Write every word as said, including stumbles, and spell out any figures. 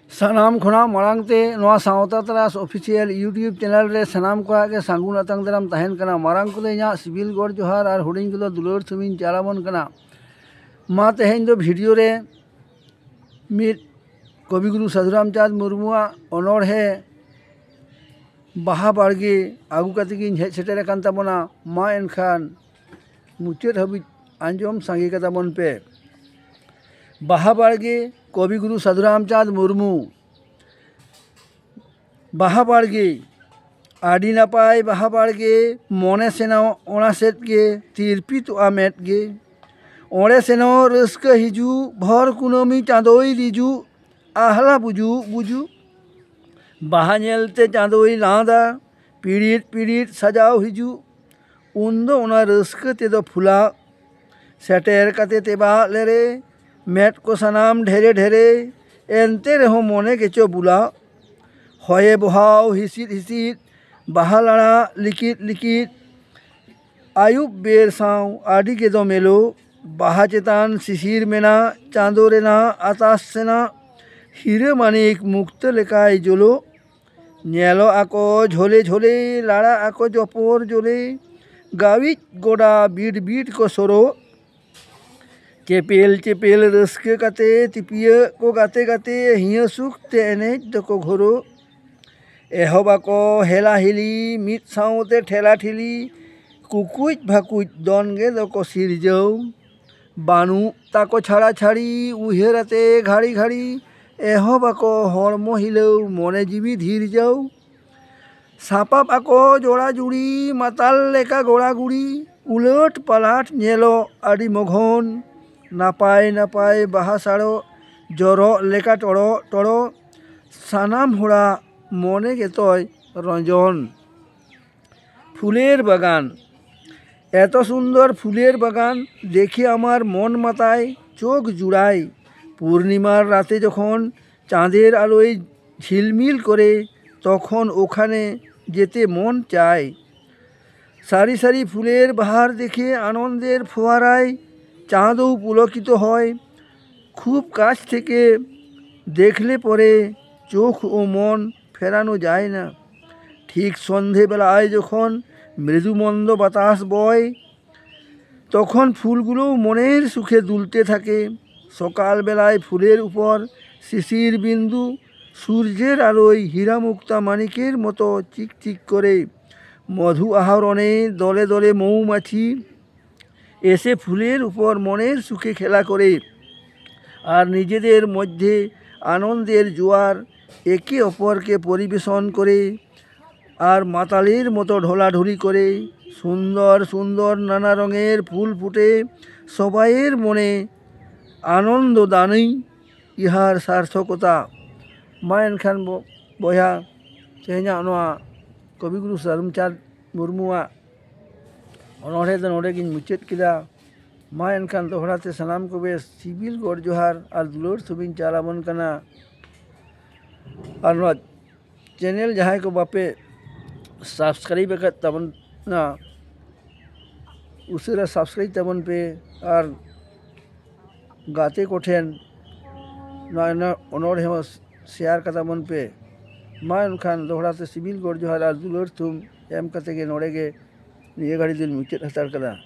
ᱥᱟᱱᱟᱢ ᱠᱷᱚᱱᱟᱜ ᱢᱟᱲᱟᱝ ᱛᱮ ᱱᱚᱣᱟ ᱥᱟᱶᱛᱟ ᱛᱟᱨᱟᱥ ᱚᱯᱷᱤᱥᱤᱭᱟᱞ YouTube ᱪᱮᱱᱮᱞ ᱨᱮ ᱥᱟᱱᱟᱢ ᱠᱚᱣᱟᱜ ᱜᱮ ᱥᱟᱹᱜᱩᱱ ᱟᱛᱟᱝ ᱫᱟᱨᱟᱢ ᱛᱟᱦᱮᱱ ᱠᱟᱱᱟ᱾ ᱢᱟᱨᱟᱝ ᱠᱚᱫᱚ ᱤᱧᱟᱹᱜ ᱥᱤᱵᱤᱞ ᱜᱚᱰ ᱡᱚᱦᱟᱨ ᱟᱨ ᱦᱩᱰᱤᱧ ᱠᱚᱫᱚ ᱫᱩᱞᱟᱹᱲ ᱛᱷᱩᱢᱤᱧ ᱪᱟᱞ ᱟᱵᱚᱱ ᱠᱟᱱᱟ᱾ ᱢᱟ ᱛᱮᱦᱮᱧ ᱫᱚ ᱵᱷᱤᱰᱤᱭᱳ ᱨᱮ ᱢᱤᱫ ᱠᱚᱵᱤᱜᱩᱨᱩ ᱥᱟᱹᱫᱷᱩ ᱨᱟᱢᱪᱟᱸᱫᱽ ᱢᱩᱨᱢᱩᱣᱟᱜ ᱚᱱᱚᱬᱦᱮ ᱵᱟᱦᱟ ᱵᱟᱲᱜᱮ ᱟᱹᱜᱩ ᱠᱟᱛᱮ ᱜᱤᱧ ᱦᱮᱡ ᱥᱮᱴᱮᱨ ᱟᱠᱟᱱ ᱛᱟᱵᱚᱱᱟ᱾ ᱢᱟ ᱮᱱᱠᱷᱟᱱ ᱢᱩᱪᱟᱹᱫ ᱦᱟᱹᱵᱤᱡ ᱟᱸᱡᱚᱢ ᱥᱟᱸᱜᱮ ᱠᱟᱛᱟ ᱵᱚᱱ ᱯᱮ᱾ ᱵᱟᱦᱟ ᱵᱟᱲᱜᱮ, ᱠᱚᱵᱤᱜᱩᱨᱩ ᱥᱟᱹᱫᱷᱩ ᱨᱟᱢᱪᱟᱸᱫᱽ ᱢᱩᱨᱢᱩ᱾ ᱵᱟᱦᱟ ᱵᱟᱲᱜᱮ, ᱟᱹᱰᱤ ᱱᱟᱯᱟᱭ ᱵᱟᱦᱟ ᱵᱟᱲᱜᱮ, ᱢᱚᱱᱮ ᱥᱮᱱᱚᱜ ᱚᱱᱟ ᱥᱮᱫ ᱜᱮ, ᱛᱤᱨᱯᱤᱛᱚᱜᱼᱟ ᱢᱮᱫ ᱜᱮ᱾ ᱚᱸᱰᱮ ᱥᱮᱱᱚᱜ ᱨᱟᱹᱥᱠᱟᱹ ᱦᱤᱡᱩᱜ, ᱵᱷᱚᱨ ᱠᱩᱱᱟᱹᱢᱤ ᱪᱟᱸᱫᱳᱭ ᱨᱤᱡᱩᱜ, ᱟᱦᱞᱟ ᱵᱩᱡᱩᱜ ᱵᱩᱡᱩᱜ᱾ ᱵᱟᱦᱟ ᱧᱮᱞᱛᱮ ᱪᱟᱸᱫᱳᱭ ᱞᱟᱸᱫᱟ, ᱯᱤᱲᱤᱛ ᱯᱤᱲᱤᱛ ᱥᱟᱡᱟᱣ ᱦᱤᱡᱩᱜ᱾ ᱩᱱᱫᱚ ᱚᱱᱟ ᱨᱟᱹᱥᱠᱟᱹ ᱛᱮᱫᱚ ᱯᱷᱩᱞᱟᱜ᱾ ᱥᱮᱴᱮᱨ ᱠᱟᱛᱮ ᱛᱮᱵᱟᱜ ᱞᱮᱨᱮ, ᱢᱮᱫ ᱠᱚ ᱥᱟᱱᱟᱢ ᱰᱷᱮᱨᱮ ᱰᱷᱮᱨᱮ, ᱮᱱᱛᱮ ᱨᱮᱦᱚᱸ ᱢᱚᱱᱮ ᱜᱮᱪᱚ ᱵᱩᱞᱟᱜ᱾ ᱦᱚᱭᱮ ᱵᱚᱦᱟᱣ ᱦᱤᱥᱤᱫ ᱦᱤᱥᱤᱫ, ᱵᱟᱦᱟ ᱞᱟᱲᱟᱜ ᱞᱤᱠᱤᱫ ᱞᱤᱠᱤᱫ᱾ ᱟᱹᱭᱩᱵ ᱵᱮᱨ ᱥᱟᱶ ᱟᱹᱰᱤ ᱜᱮ ᱫᱚᱢᱮᱞᱚᱜ᱾ ᱵᱟᱦᱟ ᱪᱮᱛᱟᱱ ᱥᱤᱥᱤᱨ ᱢᱮᱱᱟᱜ ᱪᱟᱸᱫᱚ ᱨᱮᱱᱟᱜ ᱟᱛᱟᱥ ᱥᱮᱱᱟᱜ ᱦᱤᱨᱟᱹ ᱢᱟᱹᱱᱤᱠ ᱢᱩᱠᱛᱟᱹ ᱞᱮᱠᱟᱭ ᱡᱚᱞᱚᱜ᱾ ᱧᱮᱞᱚᱜ ᱟᱠᱚ ᱡᱷᱚᱞᱮ ᱡᱷᱚᱞᱮ, ᱞᱟᱲᱟᱜ ᱟᱠᱚ ᱡᱚᱯᱚᱨ ᱡᱚᱞᱮ᱾ ᱜᱟᱣᱤᱡ ᱜᱚᱰᱟ ᱵᱤᱴ ᱵᱤᱴ ᱠᱚ ᱥᱚᱨᱚᱜ᱾ ᱪᱮᱯᱮᱞ ᱪᱮᱯᱮᱞ ᱨᱟᱹᱥᱠᱟᱹ ᱠᱟᱛᱮ, ᱛᱤᱯᱤᱭᱟᱹᱜ ᱠᱚ ᱜᱟᱛᱮ ᱜᱟᱛᱮ, ᱦᱤᱭᱟᱹ ᱥᱩᱠ ᱛᱮ ᱮᱱᱮᱡ ᱫᱚᱠᱚ ᱜᱷᱳᱨᱚᱜ᱾ ᱮᱦᱚᱵ ᱟᱠᱚ ᱦᱮᱞᱟ ᱦᱤᱞᱤ, ᱢᱤᱫ ᱥᱟᱶᱛᱮ ᱴᱷᱮᱞᱟ ᱴᱷᱤᱞᱤ, ᱠᱩᱠᱩᱡ ᱵᱷᱟᱠᱩᱡ ᱫᱚᱱ ᱜᱮ ᱫᱚᱠᱚ ᱥᱤᱨᱡᱟᱹᱣ᱾ ᱵᱟᱹᱱᱩᱜ ᱛᱟᱠᱚ ᱪᱷᱟᱲᱟ ᱪᱷᱟᱹᱲᱤ, ᱩᱭᱦᱟᱹᱨ ᱟᱛᱮ ᱜᱷᱟᱹᱲᱤ ᱜᱷᱟᱹᱲᱤ, ᱮᱦᱚᱵ ᱟᱠᱚ ᱦᱚᱲᱢᱚ ᱦᱤᱞᱟᱹᱣ, ᱢᱚᱱᱮ ᱡᱤᱣᱤ ᱫᱷᱤᱨᱡᱟᱹᱣ᱾ ᱥᱟᱯᱟᱵ ᱟᱠᱚ ᱡᱚᱲᱟ ᱡᱩᱲᱤ, ᱢᱟᱛᱟᱞ ᱞᱮᱠᱟ ᱜᱚᱲᱟ ᱜᱩᱲᱤ, ᱩᱞᱟᱹᱴ ᱯᱟᱞᱟᱴ ᱧᱮᱞᱚᱜ ᱟᱹᱰᱤ ᱢᱚᱜᱷᱚᱱ᱾ ᱱᱟᱯᱟᱭ ᱱᱟᱯᱟᱭ ᱵᱟᱦᱟ ᱥᱟᱲᱚᱜ, ᱡᱚᱨᱚᱜ ᱞᱮᱠᱟ ᱴᱚᱲᱚᱜ ᱴᱚᱲᱚᱜ᱾ ᱥᱟᱱᱟᱢ ᱦᱚᱲᱟᱜ ᱢᱚᱱᱮ ᱜᱮᱛᱚᱭ ᱨᱚᱸᱡᱚᱱ᱾ ফুলের বাগান। এত সুন্দর ফুলের বাগান দেখে আমার মন মাতায়, চোখ জুড়ায়। পূর্ণিমার রাতে যখন চাঁদের আলোয় ঝিলমিল করে, তখন ওখানে যেতে মন চায়। সারি সারি ফুলের বাহার দেখে আনন্দের ফোয়ারায় চাঁদও পুলকিত হয়। খুব কাছ থেকে দেখলে পরে চোখ ও মন ফেরানো যায় না। ঠিক সন্ধেবেলায় যখন মৃদু মন্দ বাতাস বয়, তখন ফুলগুলোও মনের সুখে দুলতে থাকে। সকালবেলায় ফুলের উপর শিশির বিন্দু সূর্যের আলোয় হীরা মুক্তা মানিকের মতো চিকচিক করে। মধু আহরণে দলে দলে মৌমাছি এসে ফুলের উপর মনের সুখে খেলা করে, আর নিজেদের মধ্যে আনন্দের জোয়ার একে অপরকে পরিবেশন করে, আর মাতালের মতো ঢলাঢলি করে। সুন্দর সুন্দর নানা রঙের ফুল ফুটে, সবাইয়ের মনে আনন্দ দানই ইহার সার্থকতা। ᱢᱟ ᱮᱱᱠᱷᱟᱱ ᱵᱚ- ᱵᱚᱭᱦᱟ, ᱛᱮᱦᱮᱧᱟᱜ ᱱᱚᱣᱟ ᱠᱚᱵᱤᱜᱩᱨᱩ ᱥᱟᱹᱫᱷᱩᱨᱟᱢᱪᱟᱸᱫᱽ ᱢᱩᱨᱢᱩᱣᱟᱜ ᱚᱱᱚᱬᱦᱮ ᱫᱚ ᱱᱚᱰᱮ ᱜᱤᱧ ᱢᱩᱪᱟᱹᱫ ᱠᱮᱫᱟ᱾ ᱢᱟ ᱮᱱᱠᱷᱟᱱ ᱫᱚᱦᱲᱟ ᱛᱮ ᱥᱟᱱᱟᱢ ᱠᱚᱜᱮ ᱥᱤᱵᱤᱞ ᱜᱚᱰ ᱡᱚᱦᱟᱨ ᱟᱨ ᱫᱩᱞᱟᱹᱲ ᱥᱩᱵᱤᱧ ᱪᱟᱞ ᱟᱵᱚᱱ ᱠᱟᱱᱟ᱾ ᱟᱨ ᱱᱚᱣᱟ ᱪᱮᱱᱮᱞ ᱡᱟᱦᱟᱸᱭ ᱠᱚ ᱵᱟᱯᱮ ᱥᱟᱵᱥᱠᱨᱟᱭᱤᱵ ᱟᱠᱟᱫ ᱛᱟᱵᱚᱱᱟ, ᱩᱥᱟᱹᱨᱟ ᱥᱟᱵᱥᱠᱨᱟᱭᱤᱵ ᱛᱟᱵᱚᱱ ᱯᱮ ᱟᱨ ᱜᱟᱛᱮ ᱠᱚᱴᱷᱮᱱ ᱱᱚᱣᱟ ᱚᱱᱚ- ᱚᱱᱚᱬᱦᱮ ᱦᱚᱸ ᱥᱮᱭᱟᱨ ᱠᱟᱛᱟ ᱵᱚᱱ ᱯᱮ᱾ ᱢᱟ ᱮᱱᱠᱷᱟᱱ ᱫᱚᱦᱲᱟ ᱛᱮ ᱥᱤᱵᱤᱞ ᱜᱚᱰ ᱡᱚᱦᱟᱨ ᱟᱨ ᱫᱩᱞᱟᱹᱲ ᱛᱷᱩᱢ ᱮᱢ ᱠᱟᱛᱮ ᱜᱮ ᱱᱚᱰᱮ ᱜᱮ ᱱᱤᱭᱟᱹ ᱜᱷᱟᱹᱲᱤ ᱫᱚᱧ ᱢᱩᱪᱟᱹᱫ ᱦᱟᱛᱟᱲ ᱠᱟᱫᱟ᱾